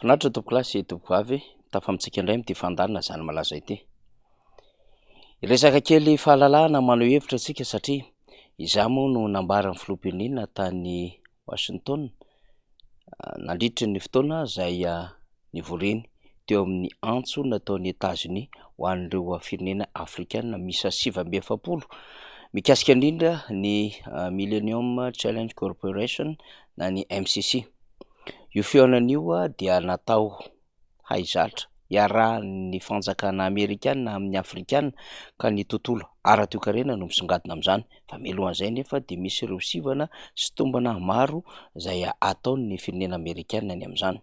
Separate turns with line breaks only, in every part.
Mahafinaritra tompokolahy sy tompokovavy, mitafa amintsika indray amin'ity fandaharana Zany Malaza ity. Hiresaka kely fahalalahana maneho hevitra isika satria izaho moa no nambaran'ny filoham-pirenena tany Washington nandritry ny fotoana izay nivoriany teo amin'ny antso nataon'i Etazonia ho an'ireo firenena afrikana miisa 49 mikasika indrindra ny Millennium Challenge Corporation na ny MCC. Io fihaonana io dia natao haizatra iarahan'ny fanjakana amerikana amin'ny afrikana ka ny tontolo ara-toekarena no misongadina amin'izany. Fa mialohan'izay nefa dia misy ireo sivana sy tombana maro izay ataon'ny firenena amerikana ny amin'izany.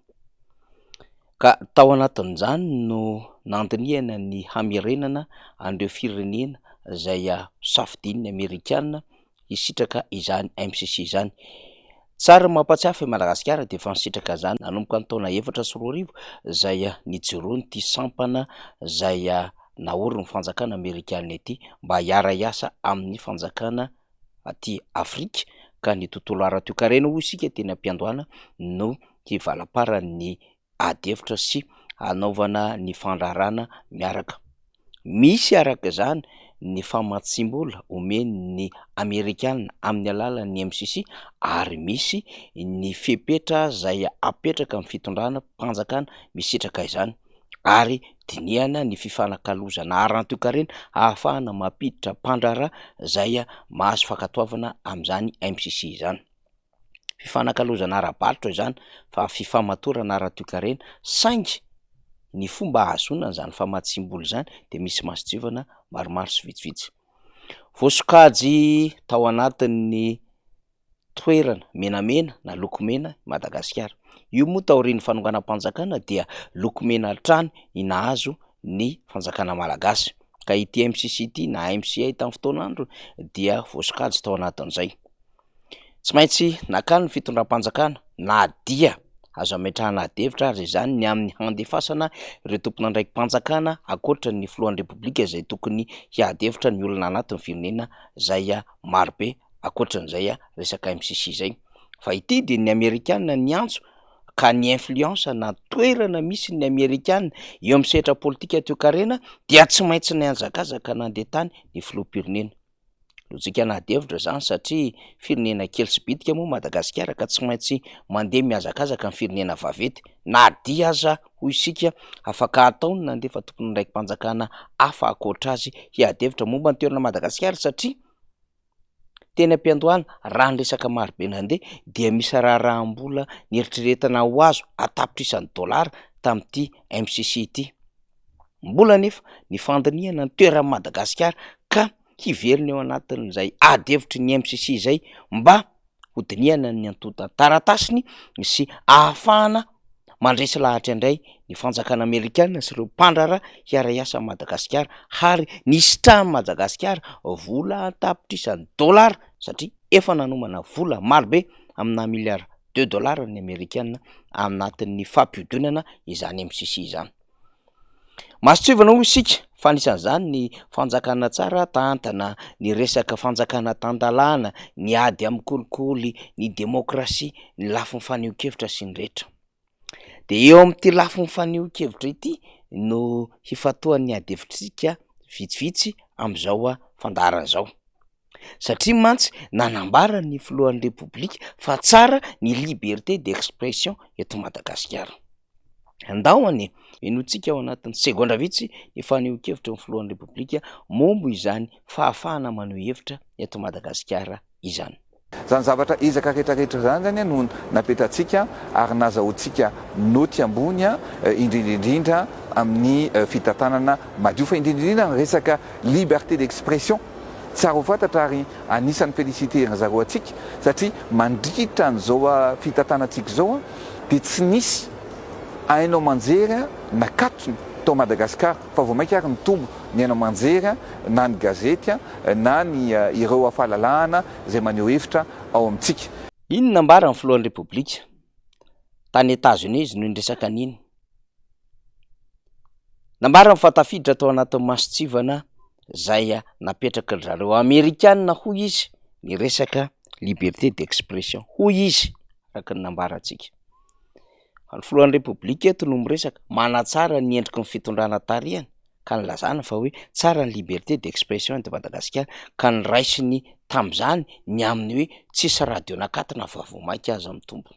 Ka tao anatin'izany no nandinihana ny hamerenana an'ireo firenena izay safidian'ny amerikana hisitraka izany MCC izany. Tsara ny mampatsiahy fa i Madagasikara dia efa nisitraka izany nanomboka ny taona 2004 izay nijoroan'ity sampana izay naorin'ny fanjakana amerikana ity mba hiara-hiasa amin'ny fanjakana aty Afrika ka ny tontolo ara-toekarena hoy isika teny am-piandohana no hivalaparan'ny ady hevitra sy hanaovana ny fandraharahana miaraka. Misy araka izany ny famatsiam-bola omen'ny Amerikana amin'ny alalan'ny MCC ary misy ny fepetra izay apetraka amin'ny fitondrana mpanjakana misitraka izany ary dinihana ny fifanakalozana ara-toekarena ahafahana mampiditra mpandraharaha izay mahazo fankatoavana amin'izany MCC izany. Fifanakalozana ara-barotra izany fa fifamatorana ara-toekarena saingy ny fomba ahazoana an'izany famatsiam-bola izany dia misy masontsivana maromaro sy vitsivitsy. Voasokajy tao anatin'ny toerana menamena na loko mena i Madagasikara. Io moa taorian'ny fanonganam-panjakana dia loko mena hatrany ny nahazo ny fanjakana malagasy ka ity MCC ity na MCA tamin'ny fotoan'androny dia voasokajy tao anatin'izay. Tsy maintsy nakany ny fitondram-panjakana na dia azo ametrahana adihevitra aza izany ny amin'ny handefasana ireo tompon'andraiki-panjakana ankoatra ny filohan'ny Repoblika izay tokony hiady hevitra ny olona anatin'ny firenena izay marobe ankoatran'izay resaka MCC izay. Fa ity dia ny Amerikana niantso ka ny influence na toerana misy ny Amerikana eo amin'ny sehatra politika toekarena dia tsy maintsy nihazakazaka nandeha tany ny filoham-pirenena. Lojika ady hevitra izany satria firenena kely sy bitika moa Madagasikara ka tsy maintsy mandeha mihazakazaka ny firenena vaventy na dia aza hoy isika afaka atao ny nandefa tompon'andraiki-panjakana hafa ankoatra azy hiady hevitra momba ny toerana Madagasikara satria teny am-piandohana raha ny resaka marobe nandeha dia misy raharaham-bola nieritreretina ho azo an-tapitrisany dolara tamin'ity MCC ity. Mbola anefa ny fandinihana ny toeran'i Madagasikara ka hiverina eo anatin'izay ady hevitry ny MCC izay mba hodinihana ny antontan-taratasiny sy ahafahana mandresy lahatra indray ny fanjakana amerikana sy ireo mpandraharaha hiara-hiasa amin'i Madagasikara ary nisitrahan'i Madagasikara vola an-tapitrisany dolara satria efa nanomana vola marobe amina milliard de dollars ny amerikana anatin'ny fampihodinana izany MCC izany. Mason-tsivana hoy isika fa anisan'izany ny fanjakana tsara tantana, ny resaka fanjakana tan-dalàna, ny ady amin'ny kolikoly, ny demokrasia, ny lafiny fanehoan-kevitra sy ny rehetra. De eo amin'ity lafiny fanehoan-kevitra ity no hifantohan'ny ady hevitr'isika vitsivitsy amin'izao fandaharana izao. Satria mantsy nanambara ny filohan'ny repoblika fa tsara ny liberté d'expression eto Madagasikara. Andao anie henointsika ao anatin'ny segondra vitsy ny fanehoan-kevitry ny filohan'ny Repoblika momba izany fahafahana maneho hevitra eto Madagasikara izany.
Izany zavatra ezaka rehetra rehetra izany zany no napetratsika ary nazahoantsika naoty ambony indrindra indrindra amin'ny fitantanana madio fa indrindra indrindra ny resaka liberté d'expression. Tsara ho fantatra ary anisan'ny féliciter-ny zareo antsika satria mandritra an'izao fitantanantsika izao dia tsy nisy haino aman-jery nakatona tao Madagasikara fa vao mainka ary nitombo ny haino aman-jery na ny gazety na ny ireo fahalalahana izay maneho hevitra ao amintsika.
Iny nambaran'ny filohan'ny Repoblika tany Etazonia izy no niresaka an'iny. Nambarany fa tafiditra tao anatin'ny mason-tsivana izay napetraky ry zareo Amerikana hoy izy ny resaka liberté d'expression hoy izy araka ny nambarantsika. Fa ny filohan'ny Repoblika eto no miresaka, manatsara ny endriky ny fitondrana tarihany ka nilazana fa hoe tsara ny liberté d'expression eto Madagasikara ka noraisiny tamin'izany ny amin'ny hoe tsisy radio nakatona fa vao mainka aza mitombo.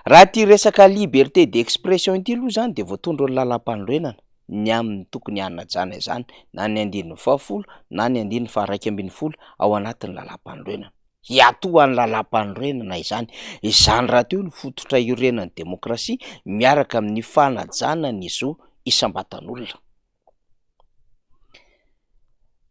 Raha ity resaka liberté d'expression ity aloha izany dia voatondron'ny lalàmpanorenana ny amin'ny tokony hanajana izany na ny andininy fahafolo na ny andininy faha-11 ao anatin'ny lalàmpanorenana. Hiatohan'ny lalàmpanorenana izany. Izany rahateo no fototra iorenan'ny demokrasia miaraka amin'ny fanajana ny zo isam-batan'olona.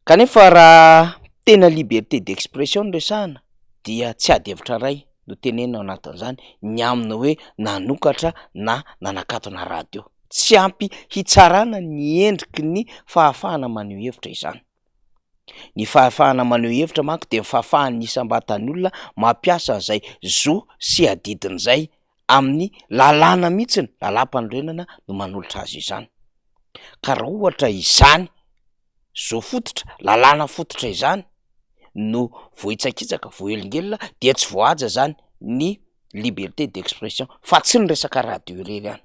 Kanefa raha tena liberté d'expression no resahana dia tsy ady hevitra iray no tenenina ao anatin'izany ny amin'ny hoe nanokatra na nanakatona radio. Tsy ampy hitsarana ny endriky ny fahafahana maneho hevitra izany. Ny fahafahana maneho hevitra manko dia ny fahafahan'ny isam-batan'ny olona mampiasa an'izay zo sy adidiny izay amin'ny lalàna mihitsy, lalàm-panorenana no manolotra azy izany. Ka raha ohatra izany zo fototra, lalàna fototra izany no voahitsakitsaka, voahelingelina dia tsy voahaja izany ny liberté d'expression fa tsy ny resaka radio irery ihany.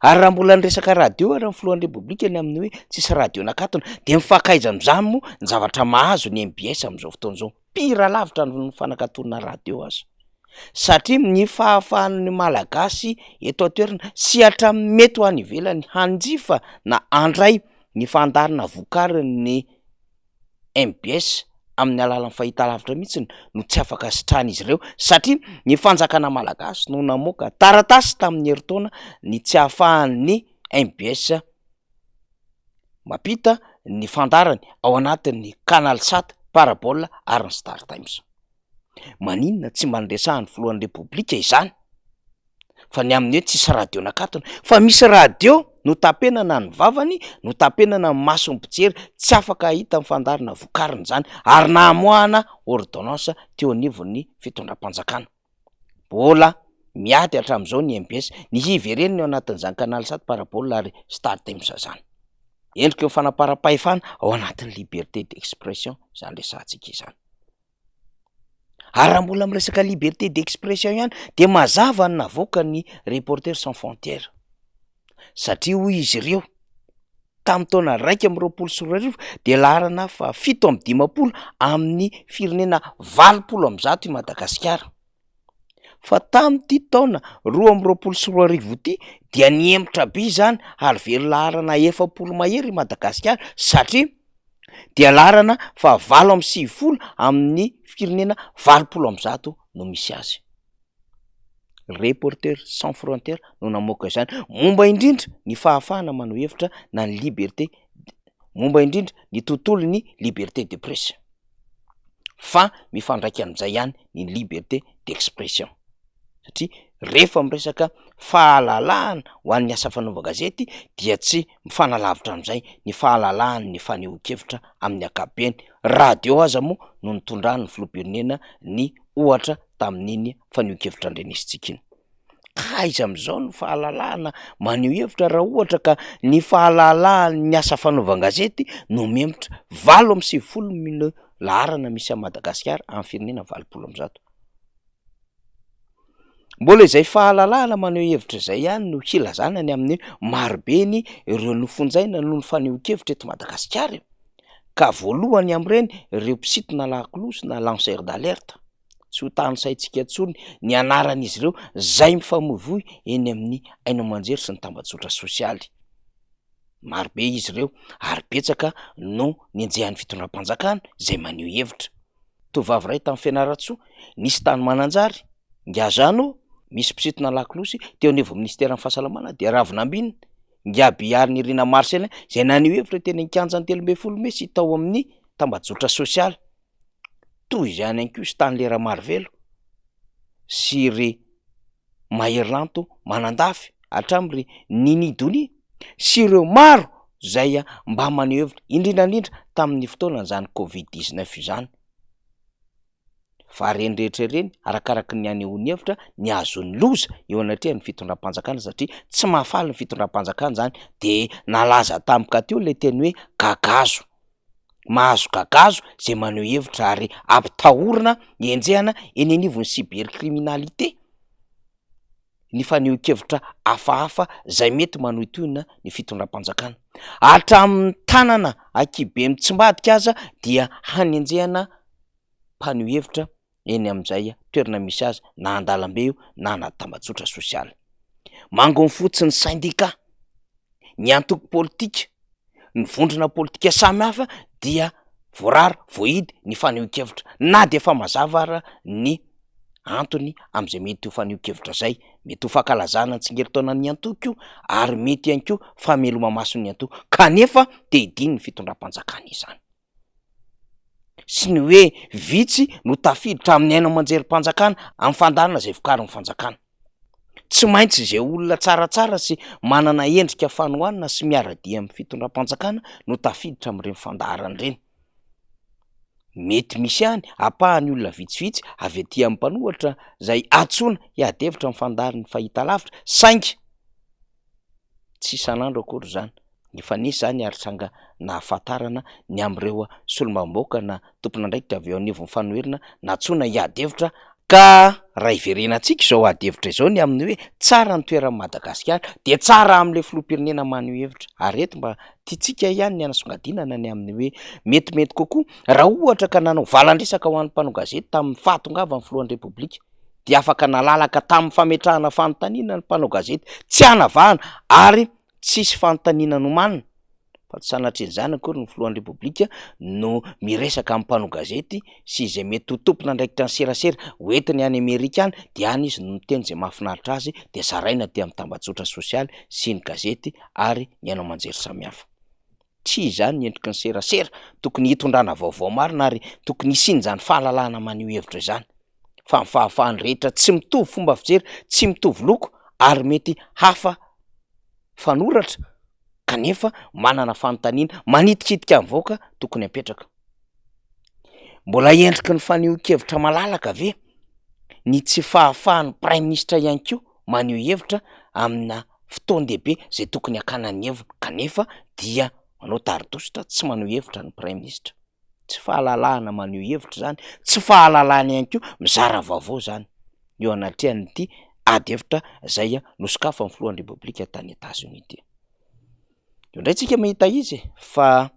Ary raha mbola niresaka radio ary ny filohan'ny repoblika ny amin'ny hoe tsisy radio nakatona dia mifankaiza amin'izany moa ny zavatra mahazo ny mbs amin'izao fotoana izao, pire lavitra noho ny fanakatonana radio aza satria ny fahafahan'ny malagasy eto an-toerana sy hatramin'ny mety ho any ivelany hanjifa na handray ny fandaharana vokarin'ny mbs amin'ny alalan'ny fahitalavitra mihitsy no tsy afaka sitrahan'izy ireo satria ny fanjakana malagasy no namoaka taratasy tamin'ny herintaona ny tsy ahafahan'ny mbs mampita ny fandaharany ao anatin'ny canal sat, parabole ary ny star times. Maninona tsy mba niresahan'ny filohan'ny repoblika izany? Fa ny amin'ny hoe tsisy radio nakatona, fa misy radio notapenana ny vavany, notapenana ny mason'ny mpijery, tsy afaka hahita ny fandaharana vokariny izany, ary namoahana ordonnance teo anivon'ny fitondram-panjakana. Mbola miady hatramin'izao ny mbs ny hiverenany ao anatin'izany canal sat, parabole ary star times izany. Endriky ny fanaparam-pahefana ao anatin'ny liberté d'expression izany resahantsika izany. Ary raha mbola miresaka liberté d'expression ihany dia mazava ny navoakan'ny Reporters sans frontières satria hoy izy ireo tamin'ny taona 2021 dia laharana faha 57 amin'ny firenena 180 i Madagasikara. Fa tamin'ity taona 2022 ity dia nihemotra be izany ary very laharana 40 mahery i Madagasikara satria dia laharana faha 98 amin'ny firenena 180 no misy azy. Reporters sans frontières no namoaka izany momba indrindra ny fahafahana maneho hevitra na ny liberté momba indrindra ny tontolon'ny liberté de presse. fa mifandraika amin'izay ihany ny liberté d'expression satria rehefa miresaka fahalalahana ho an'ny asa fanaovan-gazety dia tsy mifanalavitra amin'izay ny fahalalahan'ny fanehoan-kevitra amin'ny ankapobeny, radio aza moa no nitondran'ny filoham-pirenena ny ohatra tamin'iny fanehoan-kevitra andrenesintsika iny. Ka aiza amin'izao ny fahalalahana maneho hevitra raha ohatra ka ny fahalalahan'ny asa fanaovan-gazety no mihemotra 98 mille laharana misy an'i Madagasikara amin'ny firenena 180. Mbola izay fahalalahana maneho hevitra izay ihany no hilazana ny amin'ny hoe marobe ny ireo nofonjaina noho ny fanehoan-kevitra eto Madagasikara e! Ka voalohany amin'ireny ireo mpisintona lakolosy na lanceur d'alerte. Tsy ho tanisaintsika intsony ny anaran'izy ireo izay mifamoivoy eny amin'ny haino aman-jery sy ny tambajotra sosialy. Marobe izy ireo ary betsaka no nenjehan'ny fitondram-panjakana izay maneho hevitra. Tovovavy iray tany Fianarantsoa, nisy tany Mananjary, Ingahy Jeannot, misy mpisintona lakolosy teo anivon'ny minisiteran'ny fahasalamana dia Ravinambinina, Ingahy Biharinirina Marcellin izay naneho hevitra teny an-kianjan'ny 13 mey sy tao amin'ny tambajotra sosialy. Toy izany ihany koa Stanley Ramarivelo sy ry Maherilanto Manandafy hatramin'ny ry Nini Donia sy ireo maro izay mba maneho hevitra indrindra indrindra tamin'ny fotoanan'izany covid 19 izany. Fa ireny rehetra ireny arakaraky ny anehoany hevitra ny ahazoany loza eo anatrehan'ny fitondram-panjakana satria tsy mahafaly ny fitondram-panjakana izany de nalaza tampoka teo ilay teny hoe gagazo. Mahazo gagazo izay maneho hevitra ary ampitahorina enjehana eny anivon'ny cybercriminalité. ny fanehoan-kevitra hafahafa izay mety manohitohina ny fitondram-panjakana. Hatramin'ny tanana ankihibe mitsimbadika aza dia hanenjehana mpaneho hevitra eny amin'izay toerana misy azy na an-dalambe io na anaty tambajotra sosialy. Mangony fotsiny ny sendika, ny antoko politika, ny vondrona politika samy hafa dia voarara, voahidy ny fanehoan-kevitra na dia efa mazava ara ny antony amin'izay mety ho fanehoan-kevitra izay. Mety ho fankalazana ny tsingerin-taonan'ny antoko io ary mety ihany koa fameloma-mason'ny antoko kanefa te hidiny ny fitondram-panjakana izany. Sy ny hoe vitsy no tafiditra amin'ny haino aman-jerim-panjakana amin'ny fandaharana izay vokarin'ny fanjakana. Tsy maintsy izay olona tsaratsara sy manana endrika fanohanana sy miara-dia amin'ny fitondram-panjakana no tafiditra amin'ireny fandaharana ireny. Mety misy ihany ampahany olona vitsivitsy avy aty amin'ny mpanohitra izay antsoina hiady hevitra amin'ny fandaharan'ny fahitalavitra saingy tsy isan'andro akory izany. Efa nisy izany ary tranga nahafantarana ny amin'ireo solombavambahoaka na tompon'andraikitra avy eo anivon'ny fanoherana nantsoina hiady hevitra ka raha hiverenantsika izao ady hevitra izao ny amin'ny hoe tsara ny toeran'i Madagasikara dia tsara amin'ilay filoham-pirenena maneho hevitra ary eto mba tiantsika ihany ny hanasongadinana ny amin'ny hoe metimety kokoa raha ohatra ka nanao valan-dresaka ho an'ny mpanao gazety tamin'ny fahatongavan'ny filohan'ny Repoblika dia afaka nalalaka tamin'ny fametrahana fanontaniana ny mpanao gazety tsy hanavahana ary tsisy fanontaniana nomanina fa tsy sanatrian'izany akory ny filohan'ny Repoblika no miresaka amin'ny mpanao gazety sy izay mety ho tompon'andraikitra ny serasera hoentiny any Amerika any dia any izy no miteny izay mahafinaritra azy dia zaraina aty amin'ny tambajotra sosialy sy ny gazety ary ny haino aman-jery samihafa. Tsy izany ny endriky ny serasera tokony hitondrana vaovao marina ary tokony hisian'izany fahalalahana maneho hevitra izany fa ny fahafahan'ny rehetra tsy mitovy fomba fijery, tsy mitovy loko ary mety hafa fanoratra kanefa manana fanontaniana manitikitika ny vahoaka tokony hapetraka. Mbola endriky ny fanehoan-kevitra malalaka ve ny tsy fahafahan'ny praiminisitra ihany koa maneho hevitra amina fotoan-dehibe izay tokony hakana ny heviny kanefa dia manao tari-dositra tsy maneho hevitra ny praiminisitra? Tsy fahalalahana maneho hevitra izany, tsy fahalalahana ihany koa mizara vaovao izany eo anatrehan'ity ady hevitra izay nosokafan'ny filohan'ny Repoblika tany Etazonia ity. Eo indray tsika mahita izy e, fa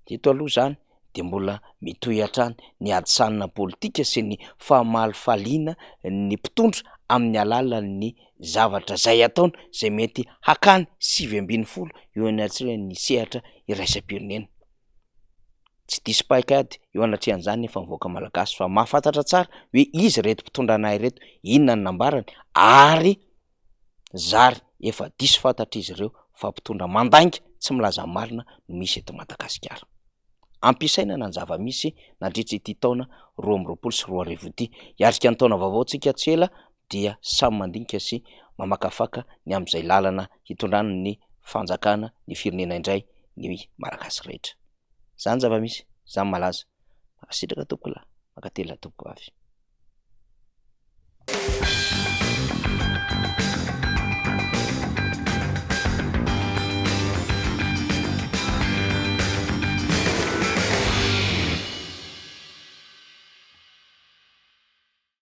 eto aloha izany dia mbola mitohy hatrany ny ady sanina politika sy ny famalifaliana ny mpitondra amin'ny alalan'ny zavatra izay ataony izay mety hakany 19 eo anatrehan'ny sehatra iraisam-pirenena. Tsy diso paikady eo anatrehan'izany nefa ny vahoaka malagasy fa mahafantatra tsara hoe iza ireto mpitondra anay ireto, inona ny nambarany ary zary efa diso fantatr'izy ireo fa mpitondra mandainga tsy milaza ny marina no misy eto Madagasikara. Ampiasainana ny zava-misy nandritra ity taona 2022 ity. Hiatrika ny taona vaovao tsika tsy ela dia samy mandinika sy mamakafaka ny amin'izay lalana hitondrana ny fanjakana ny firenena indray ny Malagasy rehetra. Zany zava-misy, zany malaza. Mankasitraka tompoko lahy, mankatelina tompoko vavy.